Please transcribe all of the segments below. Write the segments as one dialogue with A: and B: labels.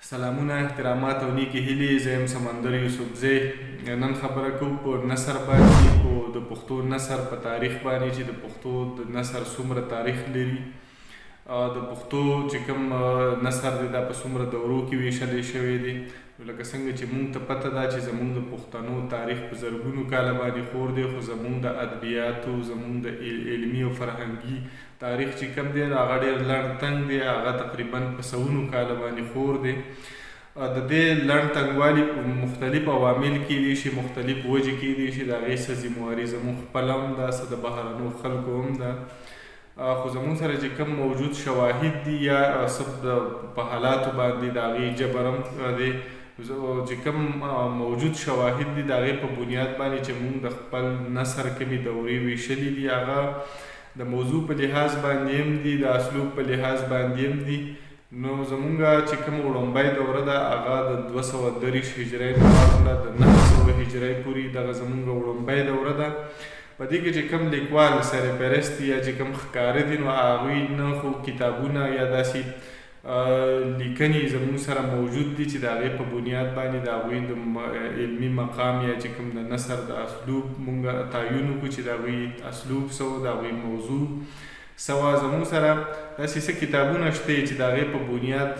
A: سلامونه، احترامات او نیکې هیلې. زه یم سمندر یوسفزی. نن خبره کوو په نثر باندې، په د پښتو نثر په تاریخ باندې، چې د پښتو د نثر څومره تاریخ لري، د پښتو چې کوم نثر دی دا په څومره دورو کې ویشلی شوی دی. نو لکه څنګه چې مونږ ته پته ده چې زمونږ د پښتنو تاریخ په زرګونو کاله باندې خور دی، خو زمونږ د ادبیاتو، زمونږ د علمي او فرهنګي تاریخ چې کوم دی نو هغه ډېر لنډ تنګ دی، هغه تقریبا په سوونو کاله باندې خور دی. د دې لنډ تنګوالي مختلف عوامل کېدی شي، مختلف وجې کېدی شي. د هغې څه ذمواري زموږ خپله هم ده، څه د بهرنیو خلکو هم ده، خو زموږ سره چې کوم موجود شواهد دي یا څه په حالاتو باندې د هغې جبر هم دی، چې کوم موجود شواهد دي د هغې په بنیاد باندې چې موږ د خپل نثر کومې دورې ویشلې دي، هغه د موضوع په لحاظ باندې هم دي، د اسلوب په لحاظ باندې هم دي. نو زمونږ چې کوم وړومبۍ دوره ده هغه د 230 هجرۍ نه واخله د 900 هجرۍ پورې، دغه زمونږ وړومبۍ دوره ده. په دې کې چې کوم لیکوال سرپرست دي یا چې کوم ښکاره دي، نو هغوی نه خو کتابونه یا داسې لیکنې زموږ سره موجود دي چې د هغې په بنیاد باندې د هغوی د علمي مقام یا چې کوم د نثر د اسلوب مونږ تعین وکړو چې د هغوی اسلوب څه و، د هغوی موضوع څه وه. زموږ سره داسې څه کتابونه شته چې د هغې په بنیاد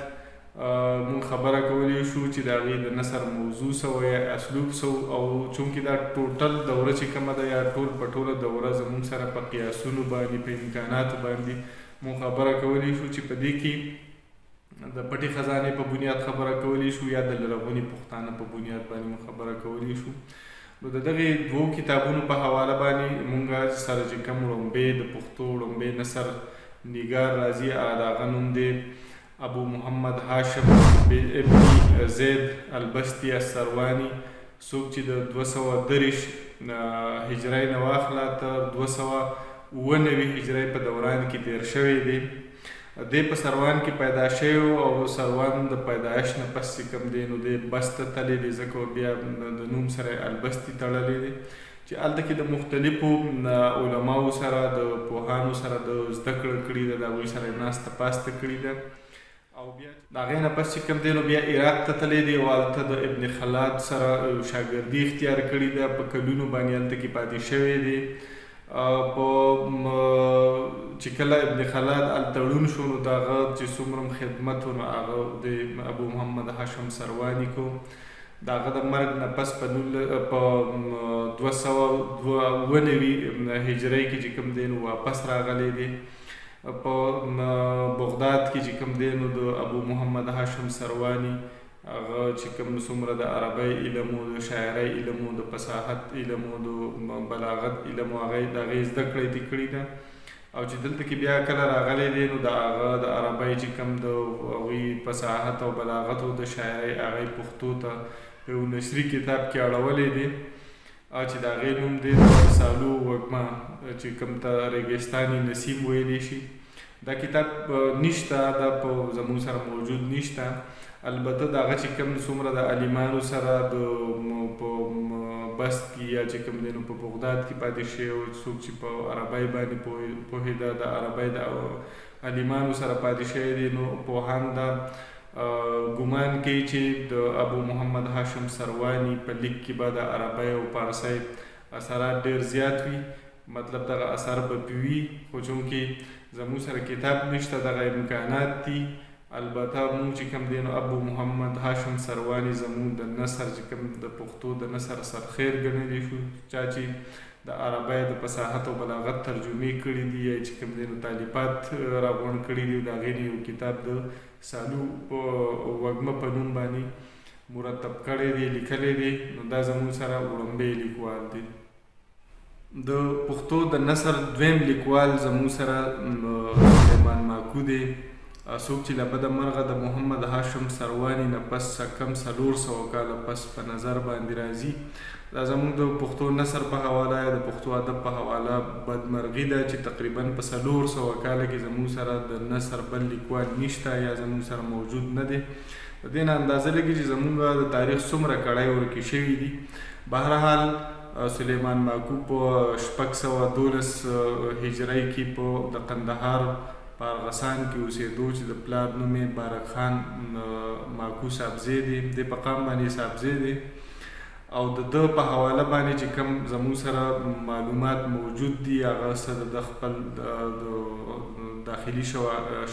A: مونږ خبره کولی شو چې د هغې د نثر موضوع څه وه یا اسلوب څه و. او چونکې دا ټوټل دوره چې کومه ده یا ټول په ټوله دوره زموږ سره په قیاسونو باندې، په امکاناتو باندې مونږ خبره کولی شو چې په دې کې د پټې خزانې په بنیاد خبره کولی شو یا د لرغوني پښتانه په بنیاد باندې مونږ خبره کولی شو. نو د دغې دوو کتابونو په حواله باندې مونږ سره چې کوم وړومبی د پښتو وړومبی نثر نګار راځي، هغه د هغه نوم دی ابو محمد هاشم ابن زید البستي السرواني، څوک چې د 230 هجرۍ نه واخله تر 297 هجرۍ په دوران کې تیر شوی دی. دی په سروان کې پیدا شوی او سروان د پیدایش نه پس چې کوم دی نو دی بست ته تللی دی، ځکه بیا د نوم سره یې البستي تړلی دی، چې هلته کې د مختلفو علماو سره، د پوهانو سره د زده کړه کړې ده، د هغوی سره یې ناسته پاسته کړې ده. او بیا د هغې نه پس چې کوم دی نو بیا عراق ته تللی دی او هلته د ابن خلاد سره شاګردي اختیار کړې ده، په کلونو باندې هلته کې پاتې شوی دی. په چې کله ابن خلاد هلته ړوند شو نو د هغه چې څومره هم خدمت و نو هغه د ابو محمد هاشم سرواني کو. د هغه د مرګ نه پس په 297 هجرۍ کې چې کوم دی نو واپس راغلی دی. په بغداد کې چې کوم دی نو د ابو محمد هاشم سرواني هغه چې کوم څومره د عربۍ علم و، د شاعرۍ علم و، د فصاحت علم و، د بلاغت علم و، هغه د هغې زده کړه یې کړې ده. او چې دلته کې بیا کله راغلی دی نو د هغه د عربۍ چې کوم د هغوی فصاحت او بلاغت او د شاعرۍ هغه یې پښتو ته په یو نثري کتاب کې اړولی دی چې د هغې نوم دی د سالو وږمه، چې کوم ته ریګستاني نسیم ویلی شي. دا کتاب نشته، دا په زموږ سره موجود نشته. البته د هغه چې کوم څومره د عالمانو سره د په بست کې یا چې کوم دی نو په بغداد کې پاتې شوی او څوک چې په عربۍ باندې پوهېده، د عربۍ د عالمانو سره پاتې شوی دی، نو پوهان دا ګمان کوي چې د ابو محمد هاشم سرواني په لیک کې به د عربۍ او پارسۍ اثرات ډېر زیات وي، مطلب دغه اثر به پې وي. خو چونکې زموږ سره کتاب نشته، دغه امکانات دي. البته موږ چې کوم دی نو ابو محمد هاشم سرواني زموږ د نثر چې کوم د پښتو د نثر سرخیر ګڼلی شو، چا چې د عربۍ د فصاحت او بلاغت ترجمې کړي دي یا چې کوم دی نو تالیفات راغونډ کړي دي، د هغې نه یو کتاب د سالو په وږمه په نوم باندې مرتب کړی دی، لیکلی دی. نو دا زموږ سره وړومبی لیکوال دی. د پښتو د نثر دویم لیکوال زموږ سره سلیمان ماکو دی، څوک چې له بده مرغه د محمد هاشم سرواني نه پس څه کم 400 کاله پس په نظر باندې راځي. دا زموږ د پښتو نثر په حواله یا د پښتو ادب په حواله بدمرغي ده چې تقریبا په 400 کاله کې زموږ سره د نثر بل لیکوال نشته یا زموږ سره موجود نه دی. د دې نه اندازه لګي چې زموږ د تاریخ څومره کړۍ ورکې شوې دي. بهرحال سلیمان ماکو په 612 هجرۍ کې په د قندهار په ارغسان کې اوسېدو چې د پلار نوم یې بارک خان ماکو صاحبزی دی، د په قام باندې صاحبزی دی. او د ده په حواله باندې چې کوم زموږ سره معلومات موجود دي، هغه څه د ده خپل د داخلي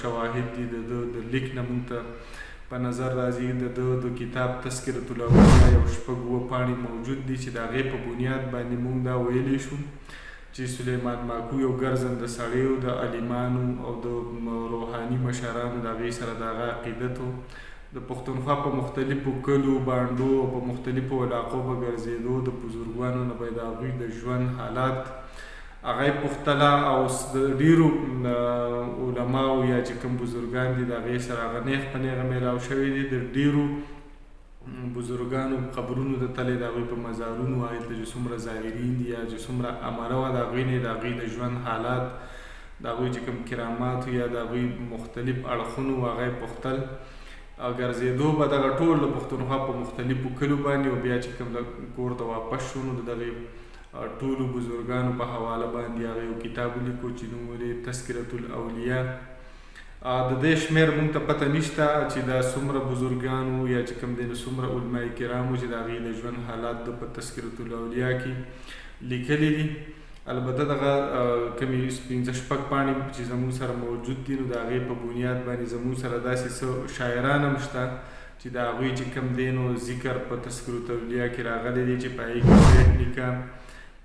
A: شواهد دي، د ده د لیک نه موږ ته په نظر راځي. د ده د کتاب تذکرة الاولیا یو شپږ اووه پاڼې موجود دي چې د هغې په بنیاد باندې موږ دا ویلی شو چې سلیمان ماکو یو ګرځنده سړی و، د عالمانو او د روحاني مشرانو د هغې سره د هغه عقیدت و. د پښتونخوا په مختلفو کلو، بانډو او په مختلفو علاقو به ګرځېدو، د بزرګانو نه به یې د هغوی د ژوند حالات هغه یې پوښتله، او د ډېرو علماو یا چې کوم بزرګان دي د هغې سره هغه نیغ په نیغه میلاو شوی دی. د ډېرو بزرګانو قبرونو ته تللی، د هغوی په مزارونو هلته چې څومره زائرین دي یا چې څومره امره وه د هغوی نه یې د هغوی د ژوند حالات، د هغوی چې کوم کرامات یا د هغوی مختلف اړخونو هغه یې پوښتل. او ګرځېدو به دغه ټول د پښتونخوا په مختلفو کلو باندې، او بیا چې کوم د کور ته واپس شو نو د دغې ټولو بزرګانو په حواله باندې هغه یو کتاب ولیکو چې نوم یې تذکرة الاولیا. د دې شمېر مونږ ته پته نشته چې دا څومره بزرګانو یا چې کوم دی نو څومره علماء کرامو چې د هغوی د ژوند حالات د په تذکرة الاولیا کې لیکلي دي. البته دغه کومې پنځه شپږ پاڼې چې زموږ سره موجود دي نو د هغې په بنیاد باندې زموږ سره داسې څه شاعران هم شته چې د هغوی چې کوم دی نو ذکر په تذکرة الاولیا کې راغلی دی، چې په هغې کې بیټ نیکه،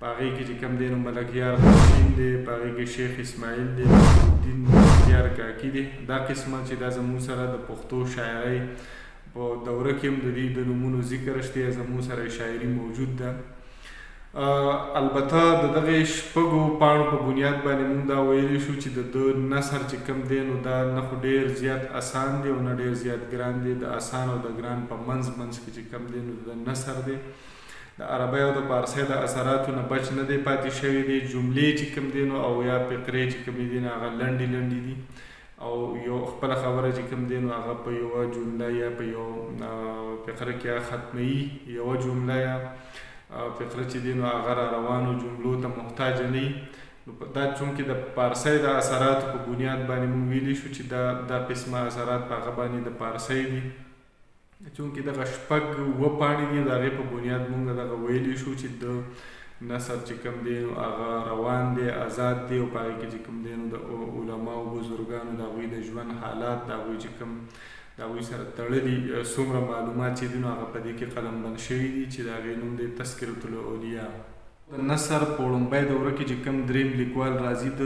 A: په هغې کې چې کوم دی نو ملک یار خرشین دی، په هغې کې شیخ اسماعیل دی، نصرالدین بختیار کاکي دی. دا قسمه چې دا زموږ سره د پښتو شاعرۍ په دوره کې هم د دوی د نومونو ذکر شته، زموږ سره شاعري موجود ده. البته د دغې شپږو پاڼو په بنیاد باندې موږ دا ویلی شو چې د ده نثر چې کوم دی نو دا نه خو ډېر زیات اسان دی او نه ډېر زیات ګران دی. د اسان او د ګران په منځ منځ کې چې کوم دی نو د نثر دی، د عربۍ او د پارسۍ د اثراتو نه بچ نه دی پاتې شوی دی. جملې چې کوم دی نو او یا فقرې چې کومې دي نو هغه لنډې لنډې دي، او یو خپله خبره چې کوم دی نو هغه په یوه جمله یا په یو فقره کې هغه ختموي. یوه جمله یا فقره چې دی نو هغه را روانو جملو ته محتاج نه وي. نو دا چونکې د پارسۍ د اثراتو په بنیاد باندې موږ ویلی شو چې دا قسمه اثرات په هغه باندې د پارسۍ دي. چونکې دغه شپږ اووه پاڼې دي، د هغې په بنیاد مونږ دغه ویلی شو چې د نثر چې کوم دی نو هغه روان دی، آزاد دی، او په هغې کې چې کوم دی نو د علماو بزرګانو د هغوی د ژوند حالات، د هغوی چې کوم د هغوی سره تړلي څومره معلومات چې دي نو هغه په دې کې قلمبند شوي دي چې د هغې نوم دی تذکرة الاولیا. د نثر په وړومبۍ دوره کې چې کوم دریم لیکوال راځي د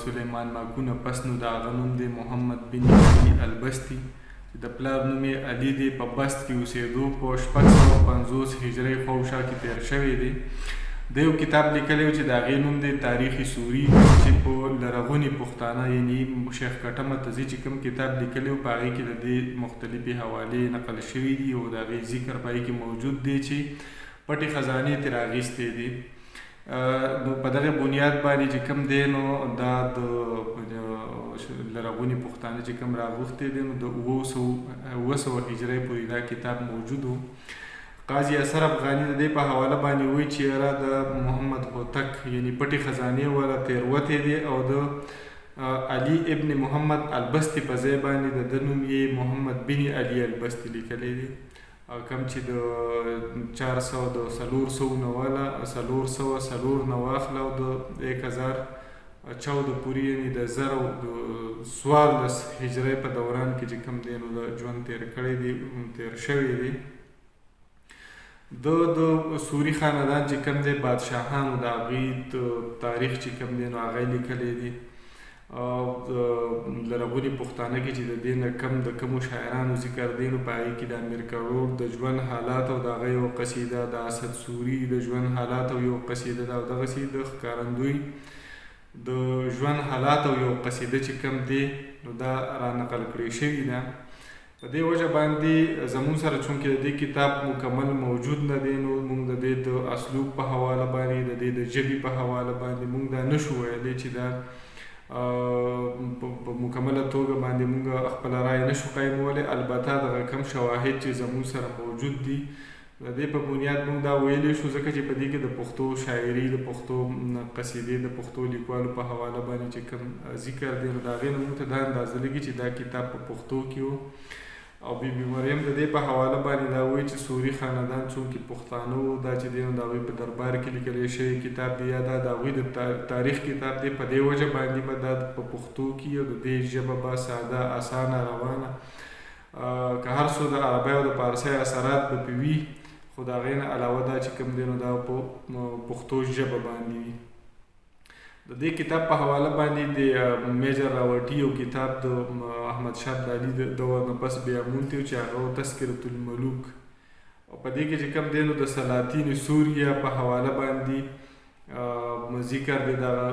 A: سلیمان ماکو نه پس نو د هغه نوم دی محمد بن علي البستي چې د پلار نوم یې علي دی، په بست کې اوسېدو، په 650 هجرۍ خواوشا کې تېر شوی دی. ده یو کتاب لیکلی و چې د هغې نوم دی تاریخ سوري، کوم چې په لرغوني پښتانه یعنی شیخ کټمه ته ځي چې کوم کتاب لیکلی و په هغې کې د دې مختلفې حوالې نقل شوې دي او د هغې ذکر په هغې کې موجود دی چې پټې خزانې ترې راغیستې دي. نو په دغه بنیاد باندې چې کوم دی نو دا د لرغوني پښتانه چې کوم راغوښتي دي نو د 700 هجرۍ پورې دا کتاب موجود و. قاضي اثر افغاني د دې په حواله باندې وایي چې یاره د محمد هوتک یعنی پټې خزانې والا تېروتی دی او د علي ابن محمد البستي په ځای باندې د ده نوم یې محمد بن علي البستي لیکلی دی، او کوم چې د 400 د 400 نه والا 404 نه واخله او د 1014 پورې یعنی د 1014 هجرۍ په دوران کې چې کوم دی نو د ژوند تېر کړی دی، تېر شوی دی. د سوري خاندان چې کوم دی بادشاهانو د هغوی تاریخ چې کوم دی نو هغه یې لیکلی دی. او د لرغوني پښتانه کې چې د دې نه کم د کومو شاعرانو ذکر دی نو په هغې کې د امیر کروړ د ژوند حالات او د هغه یوه قصیده، د اسد سوري د ژوند حالات او یوه قصیده ده، او دغسې د ښکارندوی د ژوند حالات او یوه قصیده چې کوم دی نو دا را نقل کړې شوې ده. په دې وجه باندې زموږ سره چونکې د دې کتاب مکمل موجود نه دی نو موږ د دې د اسلوب په حواله باندې، د دې د ژبې په حواله باندې موږ دا نه شو ویلی چې دا په مکمله توګه باندې موږ خپله رایه نه شو قایمولی. البته دغه کم شواهد چې زموږ سره موجود دي نو د دې په بنیاد موږ دا ویلی شو، ځکه چې په دې کې د پښتو شاعري، د پښتو قصیدې، د پښتو لیکوالو په حواله باندې چې کوم ذکر دی، نو د هغې نه موږ ته دا اندازه لګي چې دا کتاب په پښتو کې و. او بي بي مریم د دې په حواله باندې دا وایي چې سوري خاندان څونکې پښتانه وو، دا چې دی نو د هغوی په دربار کې لیکلی شوی کتاب دی، یا دا د هغوی د تاریخ کتاب دی، په دې وجه باندې به دا په پښتو کې او د دې ژبه به ساده، اسانه، روانه، که هر څو د عربۍ او د پارسۍ اثرات به پې وي، خو د هغې نه علاوه دا چې کوم دی نو دا په پښتو ژبه باندې وي. د دې کتاب په حواله باندې د میجر راورټي یو کتاب د احمد شاه ابدالي د دور نه پس بیا مونتی چې هغه تذکرة الملوک، او په دې کې چې کوم دی نو د سلاطین سوریا په حواله باندې ذکر دی، دغه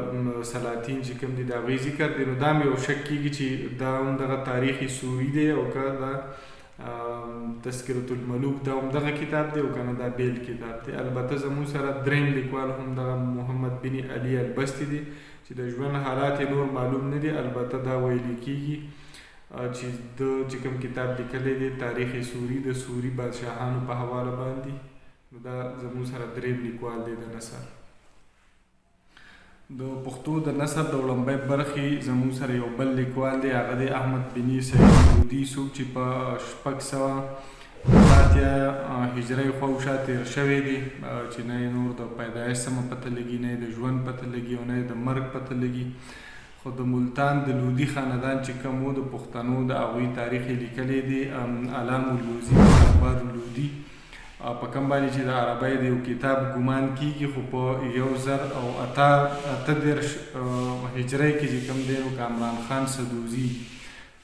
A: سلاطین چې کوم دي د هغوی ذکر دی. نو دا هم یو شک کېږي چې دا هم دغه تاریخي سوري دی او که دا تذکرة الملوک دا هم دغه کتاب دی او که نه دا بیل کتاب دی. البته زموږ سره دریم لیکوال هم دغه محمد بن علي البستي دی چې د ژوند حالات یې نور معلوم نه دي، البته دا ویل کېږي چې ده چې کوم کتاب لیکلی دی تاریخ سوري د سوري بادشاهانو په حواله باندې، نو دا زموږ سره دریم لیکوال دی د نثر. د پښتو د نثر د وړومبۍ برخې زموږ سره یو بل لیکوال دی، هغه دی احمد بن سعید لودي، څوک چې په 688 هجرۍ خواوشا تېر شوی دی، چې نه یې نور د پیدایښت سمه پته لګي، نه یې د ژوند پته لګي او نه یې د مرګ پته لګي. خو د ملتان د لودي خاندان چې کوم و د پښتنو د هغوی تاریخ یې لیکلی دی، علام اللوزي اخبار اللودي، په کوم باندې چې د عربۍ د یو کتاب ګمان کیږي، خو په 1038 هجرۍ کې چې کوم دی نو کامران خان سدوزي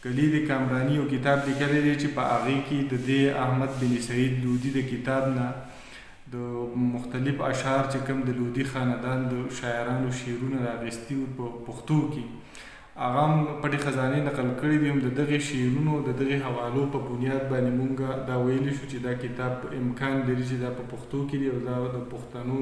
A: کلید کامراني یو کتاب لیکلی دی چې په هغې کې د دې احمد بن سعید لودي د کتاب نه د مختلف اشعار چې کوم د لودي خاندان د شاعرانو شعرونه راغستي وو په پښتو کې، هغه هم پټې خزانې نقل کړي دي. هم د دغې شعرونو د دغې حوالو په بنیاد باندې مونږ دا ویلی شو چې دا کتاب امکان لري چې دا په پښتو کې دی او دا د پښتنو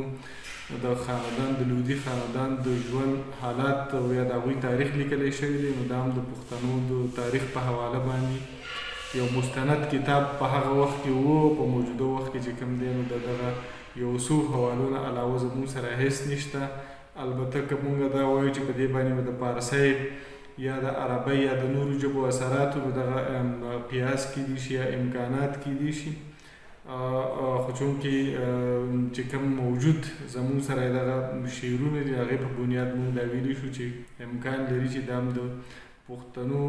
A: د خاندان د لودي خاندان د ژوند حالات او یا د هغوی تاریخ لیکلی شوی دی. نو دا هم د پښتنو د تاریخ په حواله باندې یو مستند کتاب په هغه وخت کې وو. په موجوده وخت کې چې کوم دی نو د دغه یو څو حوالو نه علاوه زموږ سره هیڅ نشته. البته که مونږ دا وایو چې په دې باندې به د پارسۍ یا د عربۍ یا د نورو ژبو اثرات نو دغه قیاس کیدی شي یا امکانات کیدی شي، خو چونکې چې کوم موجود زموږ سره دغه شعرونه دي هغې په بنیاد مونږ دا ویلی شو چې امکان لري چې دا هم د پښتنو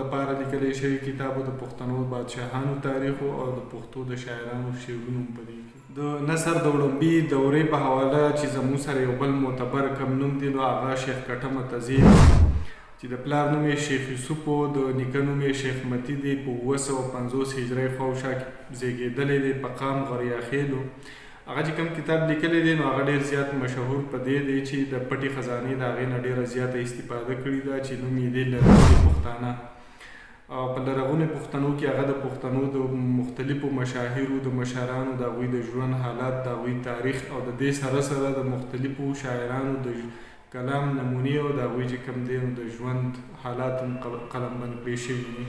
A: دپاره لیکلی شوی کتاب د پښتنو بادشاهانو تاریخ او د پښتو د شاعرانو شعرونو هم په دې کې. د نثر د وړومبي دورې په حواله چې زموږ سره یو بل معتبر کوم نوم دی نو هغه شیخ کټه متزی دی چې د پلار نوم یې شیخ یوسف و، د نیکه نوم یې شیخ متي دی، په 750 هجرۍ خواوشا کې زیږېدلی دی، په قام غریاخېل و. هغه چې کوم کتاب لیکلی دی نو هغه ډېر زیات مشهور په دې دی چې د پټې خزانې د هغې نه ډېره زیاته استفاده کړې ده چې نوم یې دی لرغوني پښتانه. او په لرغوني پښتنو کې هغه د پښتنو د مختلفو مشاهیرو د مشرانو د هغوی د ژوند حالات، د هغوی تاریخ او د دې سره سره د مختلفو شاعرانو د کلام نمونې او د هغوی چې کوم دی نو د ژوند حالات هم قلمبند کړی شوي دي.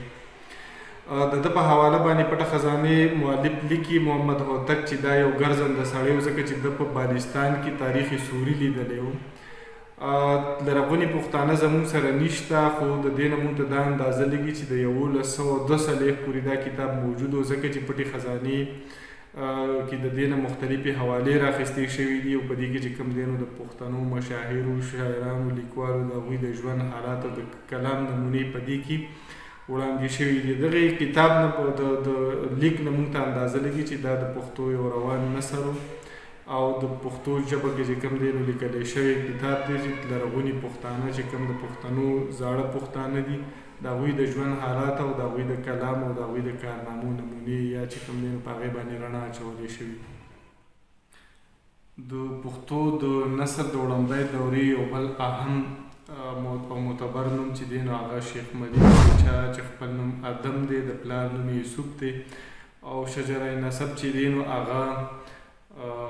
A: د ده په حواله باندې پټه خزانه مؤلف لیکي محمد هوتک چې دا یو ګرځنده سړی و، ځکه چې ده په بالستان کې تاریخ سوري لیدلی و. لرغوني پښتانه زموږ سره نشته، خو د دې نه موږ ته دا اندازه لګي چې د 1142 پورې دا کتاب موجود و، ځکه چې پټې خزانې کې د دې نه مختلفې حوالې راخیستې شوې دي او په دې کې چې کوم دی نو د پښتنو مشاهیرو، شاعرانو، لیکوالو د هغوی د ژوند حالات او د کلام نمونې په دې کې وړاندې شوې دي. دغې کتاب نه د لیک نه موږ ته اندازه لګي چې دا د پښتو یو روان نثر او د پښتو ژبه کې چې کوم دی نو لیکلی شوی کتاب دی چې لرغوني پښتانه چې کوم د پښتنو زاړه پښتانه دي د هغوی د ژوند حالات او د هغوی د کلام او د هغوی د کارنامو نمونې یا چې کوم دی نو په هغې باندې رڼا اچولی شوي. د پښتو د نثر د وړومبۍ دورې یو بل اهم او معتبر نوم چې دی نو هغه شیخ ملي دی، چا چې خپل نوم ادم دی، د پلار نوم یې یوسف دی او شجره نسب چې دی نو هغه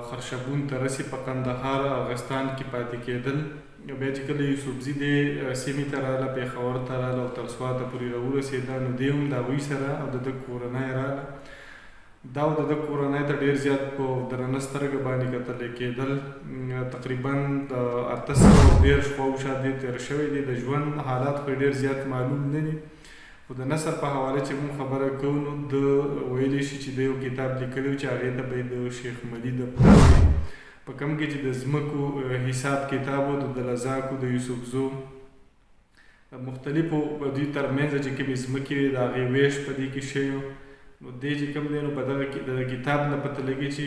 A: خرشبون ته رسي، په قندهار ارغستان کې پاتې کېدل. بیا چې کله یوسفزي دې سیمې ته راله، پېښور ته راله او تر سواته پورې راورسېده، نو دی هم د هغوی سره او د ده کورنۍ راله. دا او د ده کورنۍ ته ډېر زیات په درنه سترګه باندې کتل کېدل. تقریبا د 830 خواوشا دی تېر شوی دی. د ژوند حالات خو یې ډېر زیات معلوم نه دي، خو د نثر په حواله چې موږ خبره کوو نو ده ویلی شي چې ده یو کتاب لیکلی و چې هغې ته به یې د شیخ ملي دفتر وي، په کوم کې چې د ځمکو حساب کتاب و، د دلزاکو، د یوسفزو، د مختلفو دوی ترمنځ چې کومې ځمکې وې د هغې وېش په دې کې شوی و. نو دی چې کوم دی نو په دغه کې دغه کتاب نه پته لګي چې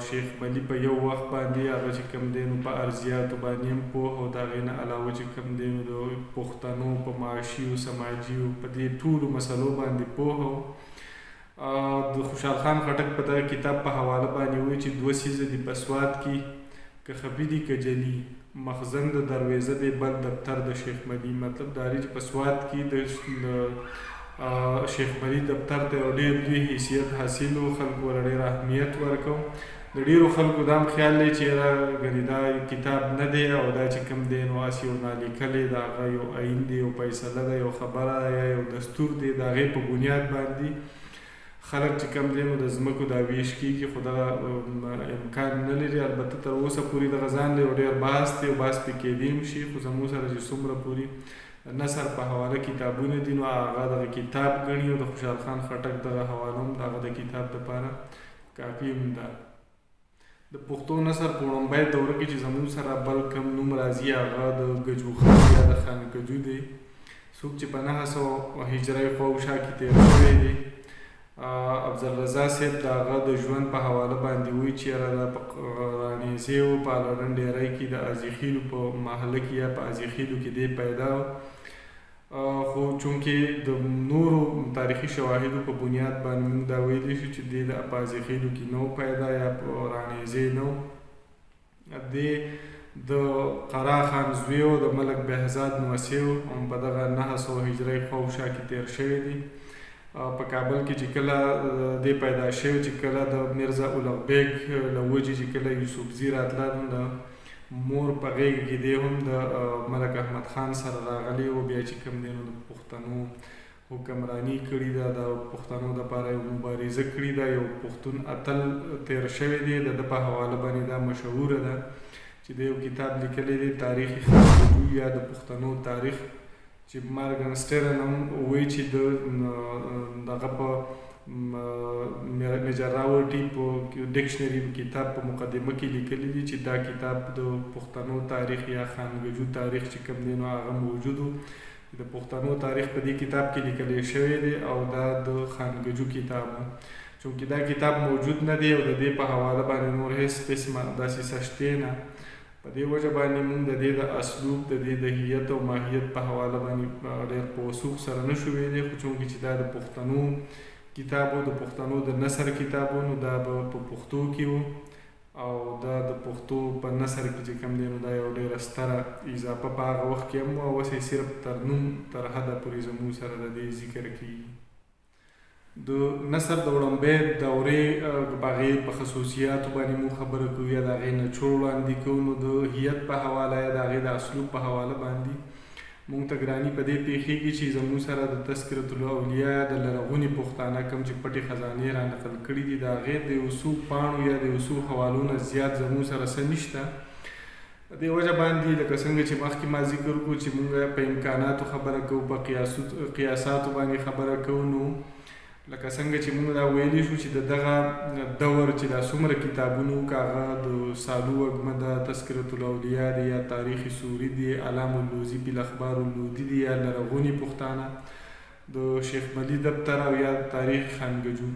A: شیخ ملي په یو وخت باندې هغه چې کوم دی نو په ارضیاتو باندې هم پوه او د هغې نه علاوه چې کوم دی نو د پښتنو په معاشي او سماجي او په دې ټولو مسلو باندې پوه و. د خوشحال خان خټک په دغه کتاب په حواله باندې وایي چې دوه څیزه دي په سوات کې که خفي دي که جلي، مخزن د دروېزه دی بل دفتر د شیخ ملي. مطلب دا دی چې په سوات کې د شیخ ملي دفتر ته یو ډېر لوی حیثیت حاصل و، خلکو ورله ډېر اهمیت ورکو. د ډېرو خلکو دا هم خیال دی چې یاره ګنې دا کتاب نه دی او دا چې کوم دی نو هسې یو نالیکلی د هغه یو آیین دی، یو فیصله ده، یو خبره ده یا یو دستور دی، د هغې په بنیاد باندې خلک چې کوم دی نو د ځمکو دا ویش کیږي، خو دغه امکان نه لري. البته تر اوسه پورې دغه ځان له یو ډېر بحث دی او بحث پرې کېدی هم شي، خو زموږ سره چې څومره پورې د نثر په حواله کتابونه دي نو هغه دغه کتاب ګڼي او د خوشحال خان خټک دغه حواله هم د هغه د کتاب دپاره کافي هم ده. د پښتو نثر په وړومبۍ دوره کې چې زموږ سره بل کوم نوم راځي هغه د ګجو خان یا د خان ګجو دی، څوک چې په 900 هجرۍ خواوشا کې تېر شوی دی. افضل رضا صاحب د هغه د ژوند په حواله باندې وایي چې یاره دا په راڼېزې و، په الړن ډېرۍ کې د ازیخیلو په محله کې یا په ازیخیلو کې دی پیدا و، خو چونکې د نورو تاریخي شواهدو په بنیاد باندې موږ دا ویلی شو چې دی د اپازي خېلو کې نه و پیدا یا په راڼېزې نه و. دی د قرا خان زوی و، د ملک بهزاد نوسی و، هم په دغه 900 هجرۍ خواوشا کې تېر شوی دی. په کابل کې چې کله دی پیدا شوی، چې کله د میرزا اولغ بیګ له وجې چې کله یوسفزي راتله نو د مور په غېږه کې دی هم د ملک احمد خان سره راغلی او بیا چې کوم دی نو د پښتنو حکمرانی کړې ده، د پښتنو دپاره یو مبارزه کړې ده، یو پښتون اتل تیر شوی دی. د ده په حواله باندې دا مشهوره ده چې ده یو کتاب لیکلی دی تاریخ خانګجو یا د پښتنو تاریخ، چې مارګنسټرن هم وایي چې د دغه په میجر راورټي په ډکشنري کتاب په مقدمه کې لیکلي دي چې دا کتاب د پښتنو تاریخ یا خانګجو تاریخ چې کوم دی نو هغه موجود و. د پښتنو تاریخ په دې کتاب کې لیکل شوی دی او دا د خانګجو کتاب و. چونکې دا کتاب موجود نه دی او د دې په حواله باندې نور هیڅ قسمه داسې څه شته نه، په دې وجه باندې مونږ د دې د اسلوب، د دې د هیت او ماهیت په حواله باندې ډېر په وثوق سره نه شو ویلی، خو چونکې چې دا د پښتنو کتاب و، د پښتنو د نثر کتاب و، نو دا به په پښتو کې و او دا د پښتو په نثر کې چې کوم دی نو دا یو ډېره ستره اضافه په هغه وخت کې هم وه، اوس یې صرف تر نوم تر حده پورې زموږ سره د دې ذکر کېږي. د نثر د وړومبۍ دورې په هغې په خصوصیاتو باندې موږ خبره کوو یا د هغې نچوړ وړاندې کوو، نو د هیئت په حواله یا د هغې د اسلوب په حواله باندې موږ ته ګراني په دې پېښېږي چې زموږ سره د تذکرة الاولیا یا د لرغوني پښتانه کوم چې پټې خزانې را نقل کړي دي، د هغې د یو څو پاڼو یا د یو څو حوالو نه زیات زموږ سره څه نشته. په دې وجه باندې لکه څنګه چې مخکې ما ذکر وکړو چې موږ په امکاناتو خبره کوو، په قیاساتو باندې خبره کوو، نو لکه څنګه چې موږ دا ویلی شو چې د دغه دور چې دا څومره کتابونه وو، که هغه د سالو وږمه ده، تذکرة الاولیا دی، یا تاریخ سوري دی، علام اللوزي فی الاخبار اللودي دی، یا لرغوني پښتانه د شیخ ملي دفتر او یا تاریخ خانګجو،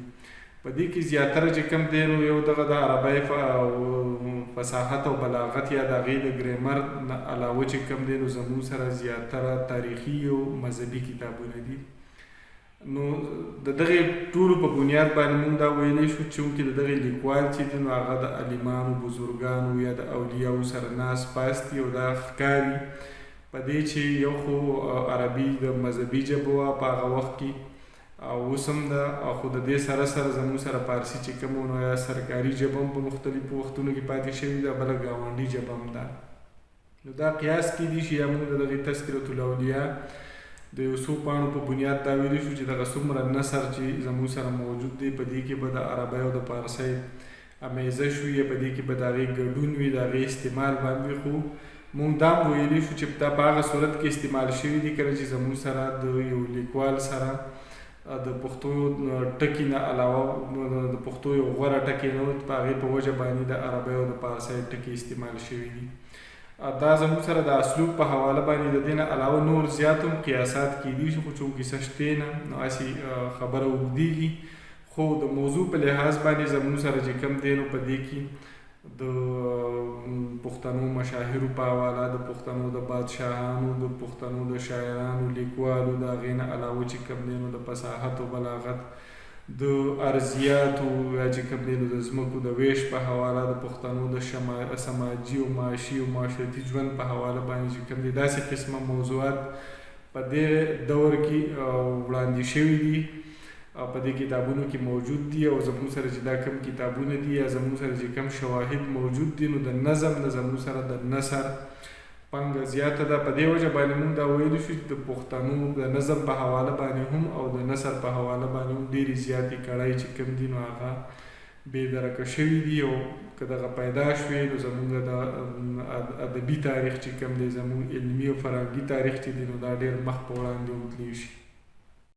A: په دې کې زیاتره چې کوم دی نو یو دغه د عربۍ فصاحت او بلاغت یا د هغې د ګرامر نه علاوه چې کوم دی نو زموږ سره زیاتره تاریخي او مذهبي کتابونه دي. نو د دغې ټولو په بنیاد باندې موږ دا ویلی شو چونکې د دغې لیکوال چې دي نو هغه د عالمانو، بزرګانو یا د اولیاو سره ناست پاست دي او دا ښکاري په دې چې یو خو عربي د مذهبي ژبه وه په هغه وخت کې او اوس هم ده، او خو د دې سره سره زموږ سره پارسي چې کوم نو یا سرکاري ژبه هم په مختلفو وختونو کې پاتې شوې ده، بله ګاونډي ژبه هم ده. نو دا قیاس کېدی شي یا موږ د دغې تذکرة الاولیا د یو څو پاڼو په بنیاد دا ویلی شو چې دغه څومره نثر چې زموږ سره موجود دی، په دې کې به د عربۍ او د پارسۍ امیزش وي، یا په دې کې به د هغې ګډون وي، د هغې استعمال به هم وي. خو موږ دا هم ویلی شو چې دا په هغه صورت کې استعمال شوي دي کله چې زموږ سره د یو لیکوال سره د پښتو ټکي نه علاوه د پښتو یو غوره ټکی نه و، په هغې په وجه باندې د عربۍ او د پارسۍ ټکي استعمال شوي دي. دا زموږ سره د اسلوب په حواله باندې د دې نه علاوه نور زیات هم قیاسات کیدی شي، خو چونکې څه شته نه، نو هسې خبره اوږدېږي. خو د موضوع په لحاظ باندې زموږ سره چې کوم دی، نو په دې کې د پښتنو مشاهیرو په حواله، د پښتنو د بادشاهانو، د پښتنو د شاعرانو، لیکوالو، د هغې نه علاوه چې کوم دی نو د فصاحت او بلاغت، د ارضیاتو یا چې کوم دی نو د ځمکو د ویش په حواله، د پښتنو د سماجي او معاشي او معاشرتي ژوند په حواله باندې چې کوم دی، داسې قسمه موضوعات په دې دور کې وړاندې شوي دي او په دې کتابونو کې موجود دي. او زموږ سره چې دا کوم کتابونه دي یا زموږ سره چې کوم شواهد موجود دي، نو د نظم نه زموږ سره د نثر پنګه زیاته ده. په دې وجه باندې موږ دا ویلی شو چې د پښتنو د نظم په حواله باندې هم او د نثر په حواله باندې هم ډېرې زیاتې کړۍ چې کوم دي نو هغه بې درکه شوي دي، او که دغه پیدا شوې نو زموږ د ادبي تاریخ چې کوم دی، زموږ علمي او فرهنګي تاریخ چې دی، نو دا ډېر مخ په وړاندې وتلی شي.